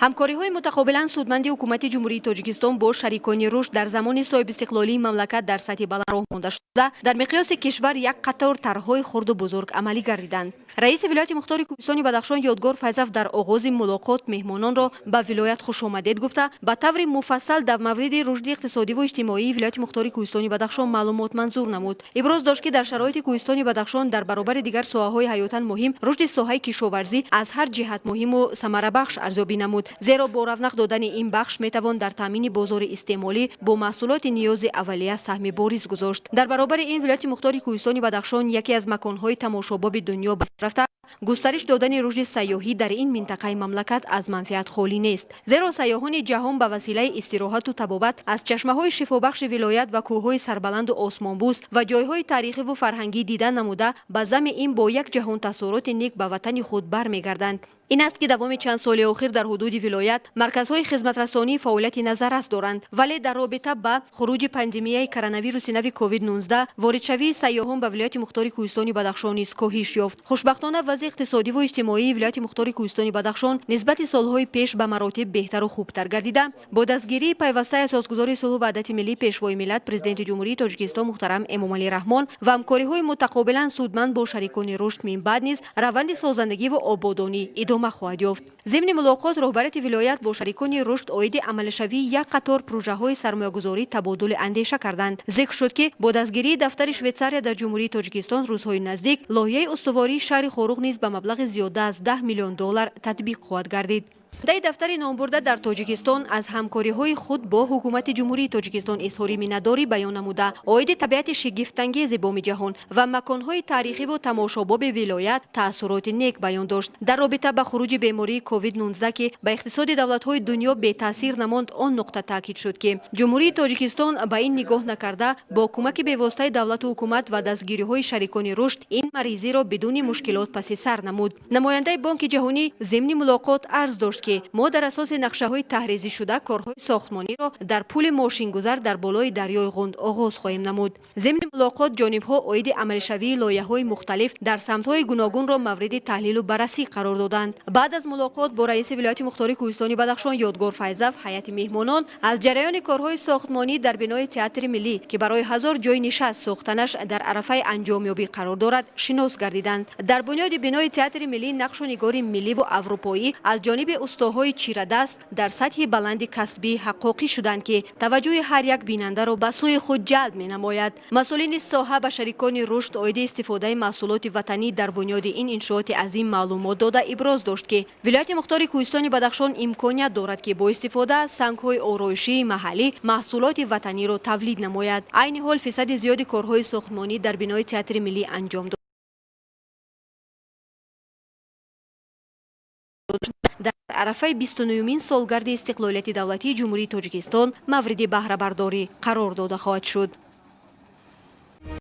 Ҳамкориҳои мутақобилан судманди ҳукумати Ҷумҳурии Тоҷикистон бо шарикони рушд дар замони соҳибистиқлолии мамлакат дар сатҳи баланд роҳ монда шуда, дар миқёси кишвар як қатор тарҳҳои хурду бузург амалӣ гардиданд. Раиси вилояти мухтори Кӯҳистони Бадахшон Ёдгор Файзов дар оғози мулоқот меҳмононро ба вилоят хушомадед гуфта, ба таври муфассал дар мавриди рушди иқтисодиву иҷтимоии вилояти мухтори Кӯҳистони Бадахшон маълумот манзур намуд. Иброз дошт, ки дар шароити Кӯҳистони Бадахшон дар баробари дигар соҳаҳои ҳаётан муҳим рушди соҳаи кишоварзӣ аз ҳар ҷиҳат муҳиму самарабахш арзёбӣ намуд, зеро бо равнақ додани ин бахш метавон дар таъмини бозори истеъмолӣ бо маҳсулоти ниёзи аввалия саҳми бориз гузошт. Дар баробари ин, вилояти мухтори Кӯҳистони Бадахшон яке аз маконҳои тамошобоби дунё рафта, густариш додани рушди сайёҳӣ дар ин минтақаи мамлакат аз манфиат холӣ нест, зеро сайёҳони ҷаҳон ба василаи истироҳату табобат аз чашмаҳои шифобахши вилоят ва кӯҳҳои сарбаланду осмонбӯс ва ҷойҳои таърихиву фарҳангӣ дида намуда, ба зами ин бо як ҷаҳон таассуроти нек ба ватани худ бармегарданд. Ин аст, ки давоми чанд соли охир дар ҳудуди вилоят марказҳои хизматрасонӣ фаъолияти назаррас доранд, вале дар робита ба хуруҷи пандемияи коронавируси нави COVID-19 воридшавии сайёҳон ба вилояти мухтори Кӯҳистони Бадахшон низ коҳиш ёфт. Хушбахтона, вазъи иқтисодиву иҷтимоии вилояти мухтори Кӯҳистони Бадахшон нисбати солҳои пеш ба маротиб беҳтару хубтар гардида, бо дастгирии пайвастаи асосгузори сулҳу ваҳдати миллӣ, Пешвои миллат, Президенти Ҷумҳурии Тоҷикистон муҳтарам Эмомалӣ Раҳмон ва ҳамкориҳои мутақобилан судманд бо шарикони рушд, минбаъд низ раванди созандагиву ободонӣ идома хоҳад ёфт. Зимни мулоқот роҳбарияти вилоят бо шарикони рушд оиди амалишавии як қатор прӯжаҳои сармоягузорӣ табодули андеша карданд. Зикр шуд, ки бо дастгирии дафтари Швейтсария дар Ҷумҳурии Тоҷикистон рӯзҳои наздик лоиҳаи устувории шаҳри Хоруғ низ ба маблағи зиёда аз 10 миллион доллар татбиқ хоҳад гардид. Даи дафтари номбурда дар Тоҷикистон аз ҳамкориҳои худ бо ҳукумати Ҷумҳурии Тоҷикистон изҳори миннатдорӣ баён намуда, оиди табиати шигифтангези боми ҷаҳон ва маконҳои таърихиву тамошобоби вилоят таассуроти нек баён дошт. Дар робита ба хуруҷи бемории COVID-19, ки ба иқтисоди давлатҳои дунё бетаъсир намонд, он нуқта таъкид шуд, ки Ҷумҳурии Тоҷикистон ба ин нигоҳ накарда, бо кӯмаки бевоситаи давлату ҳукумат ва дастгириҳои шарикони рушд ин маризиро бидуни мушкилот паси сар намуд. Намояндаи Бонки Ҷаҳонӣ зимни мулоқот арз дошт, ки мо дар асоси нақшаҳои таҳризишуда корҳои сохтмониро дар пули мошингузар дар болои дарёи Ғунд оғоз хоҳем намуд. Зимни мулоқот ҷонибҳо оиди амалишавии лоиҳаҳои мухталиф дар самтҳои гуногунро мавриди таҳлилу баррасӣ қарор доданд. Баъд аз мулоқот бо раиси вилояти мухтори Кӯҳистони Бадахшон Ёдгор Файзав, ҳайати меҳмонон аз ҷараёни корҳои сохтмонӣ дар бинои Театри миллӣ, ки барои 1000 ҷойи нишаст сохтанаш дар арафаи анҷомёбӣ қарор дорад, шинос гардиданд. Дар бунёди бинои Театри миллӣ нақшу нигори милливу аврупоӣ аз ҷониби устоҳои чирадаст дар сатҳи баланди касбӣ ҳаққоқӣ шуданд, ки таваҷҷӯҳи ҳар як бинандаро ба сӯи худ ҷалб менамояд. Масъулини соҳа ба шарикони рушд оиди истифодаи маҳсулоти ватанӣ дар бунёди ин иншооти азим маълумот дода, иброз дошт, ки вилояти мухтори Кӯҳистони Бадахшон имконият дорад, ки бо истифода аз сангҳои ороишии маҳаллӣ маҳсулоти ватаниро тавлид намояд. Айни ҳол фисади зиёди корҳои сохтмонӣ дар бинои Театри миллӣ анҷом дар арафаи 29-умин солгарди истиқлолияти давлатии Ҷумҳурии Тоҷикистон мавриди баҳрабардорӣ қарор дода хоҳад шуд.